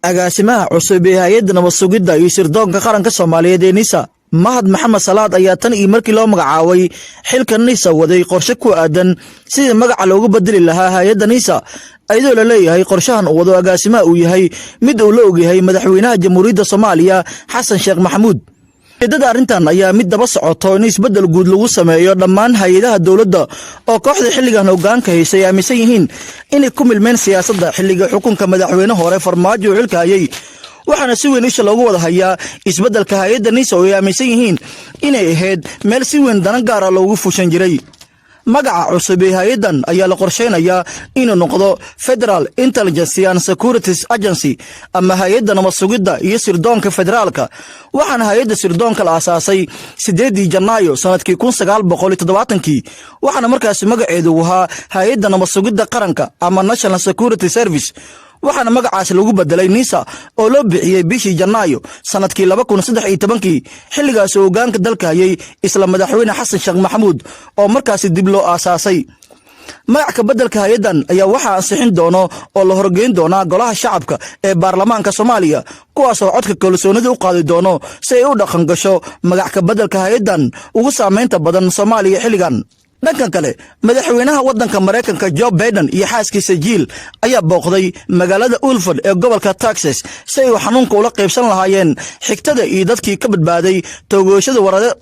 Agaasimaha cusub ee hay-adda nabad sugidda iyo sirdoonka qaranka Soomaaliyeed ee NISA, Mahad Maxamed Salaad, ayaa tan iyo markii loo magacaabay xilka NISA waday qorshe ku aadan sidii magaca loogu bedeli lahaa hay-adda NISA, iyadoo la leeyahay qorshahan uu wado agaasimaha uu yahay mid uu la ogyahay madaxweynaha Jamhuuriyadda Soomaaliya, Xasan Sheekh Maxamuud. Ujeedada arrintan ayaa mid daba socoto in isbeddel guud lagu sameeyo dhammaan hay-adaha dowladda oo kooxda xilligan hoggaanka haysay aaminsan yihiin inay ku milmeen siyaasadda xilliga xukunka madaxweyne hore Farmaajo uu xilka hayay. Waxaana si weyn isha loogu wada hayaa isbeddelka hay-adda NISA oo ay aaminsan yihiin inay ahayd meel si weyn dana gaara loogu fushan jiray. Magaca cusub ee hay-addan ayaa la qorsheynayaa inuu noqdo Federal Intelligence and Securities Agency ama hay-adda nabad sugidda iyo sirdoonka federaalka. Waxaana hay-adda sirdoonka la aasaasay 8-dii Janaayo sanadkii 1970-kii, waxaana markaasi magaceedu ahaa hay-adda nabad sugidda qaranka ama National Security Service. Waxaana magacaasi lagu bedelay NISA oo loo bixiyey bishii Janaayo sanadkii 2013-kii, xilligaasi hogaanka dalka hayay isla madaxweyne Xasan Sheekh Maxamuud oo markaasi dib loo aasaasay. Magac ka beddelka hay-addan ayaa waxaa ansixin doono oo la horgeyn doonaa golaha shacabka ee baarlamaanka Soomaaliya, kuwaasoo codka kalsoonida u qaadi doono si ay u dhaqan gasho magac ka beddelka hay-addan ugu saamaynta badan Soomaaliya xilligan. Dhankan kale, madaxweynaha waddanka Maraykanka Joe Biden iyo xaaskiisa Jill ayaa booqday magaalada Uvalde ee gobolka Texas si ay xanuunka ula qaybsan lahaayeen xigtada iyo dadkii ka badbaaday toogashada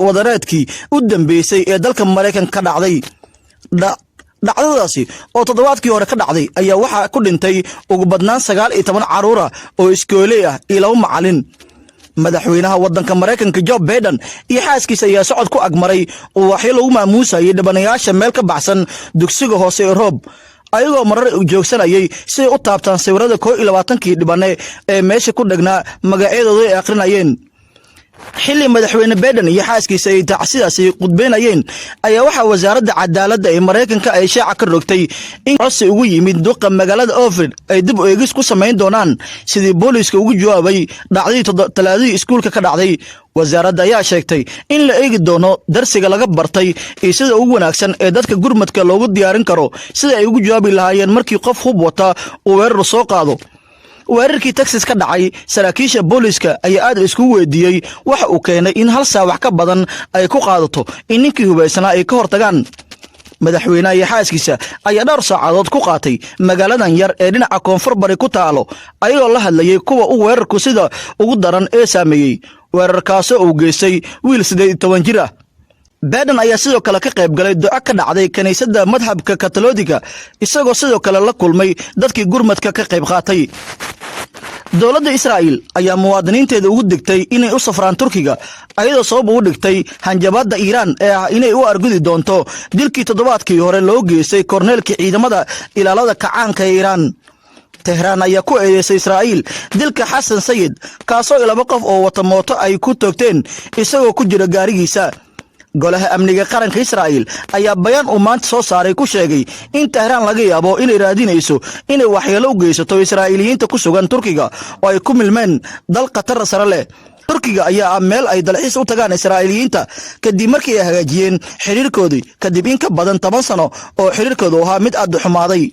wadareedkii u dambeysay ee dalka Maraykanka ka dhacday. Dhacdadaasi oo toddobaadkii hore ka dhacday ayaa waxaa ku dhintay ugu badnaan 19 carruura oo iskooley ah iyo laba macalin. Madaxweynaha waddanka Maraykanka Joe Biden iyo xaaskiisa ayaa socod ku agmaray ubaxyo lagu maamuusayay dhibanayaasha meel ka baxsan dugsiga hoose ee Roob, ayagoo marar joogsanayay si ay u taabtaan sawirada 21-kii dhibane ee meesha ku dhegnaa magacyadooda ay akhrinayeen. Xilli madaxweyne Biden iyo xaaskiisa ay tacsidaasi qudbeynayeen ayaa waxaa wasaaradda cadaaladda ee Maraykanka ay shaaca ka rogtay in codsi ugu yimid duqa magaalada Uvalde ay dib u eegis ku samayn doonaan sidii booliiska ugu jawaabay dhacdadii Talaadadii iskuulka ka dhacday. Wasaaradda ayaa sheegtay in la eegi doono darsiga laga bartay iyo sida ugu wanaagsan ee dadka gurmadka loogu diyaarin karo sida ay ugu jawaabi lahaayeen markii qof hub wata uu weerar soo qaado. Weerarkii Texas ka dhacay, saraakiisha booliiska ayaa aad iskugu weydiiyey waxa uu keenay in hal saa wax ka badan ay ku qaadato in ninkii hubaysanaa ay ka hortagaan. Madaxweynaha iyo xaaskiisa ayaa dhowr saacadood ku qaatay magaaladan yar ee dhinaca koonfur bari ku taalo, ayagoo la hadlayay kuwa u weerarku sida ugu daran ee saameeyey, weerarkaasoo uu geystay wiil 18 jir ah. Biden ayaa sidoo kale ka qayb galay duco ka dhacday kiniisadda madhabka Katoliga, isagoo sidoo kale la kulmay dadkii gurmadka ka qayb qaatay. Dowladda Israa'iil ayaa muwaadiniinteeda ugu digtay inay u safraan Turkiga, ayadoo sabab ugu dhigtay hanjabaadda Iiraan ee ah inay u argudi doonto dilkii toddobaadkii hore loo geystay korneelkii ciidamada ilaalada kacaanka ee Iiraan. Tehraan ayaa ku eedeysay Israa'iil dilka Xasan Sayid, kaasoo laba qof oo wata mooto ay ku toogteen isagoo ku jira gaarigiisa. Golaha amniga qaranka Israa'iil ayaa bayaan uu maanta soo saaray ku sheegay in Tehraan laga yaabo inay raadinayso inay waxyeelo u geysato Israa'iiliyiinta ku sugan Turkiga oo ay ku milmeen dal khatar sare leh. Turkiga ayaa ah meel ay dalxiis u tagaan Israa'iiliyiinta kadib markii ay hagaajiyeen xiriirkoodii kadib in ka badan 10 sano oo xiriirkoodu ahaa mid aad u xumaaday.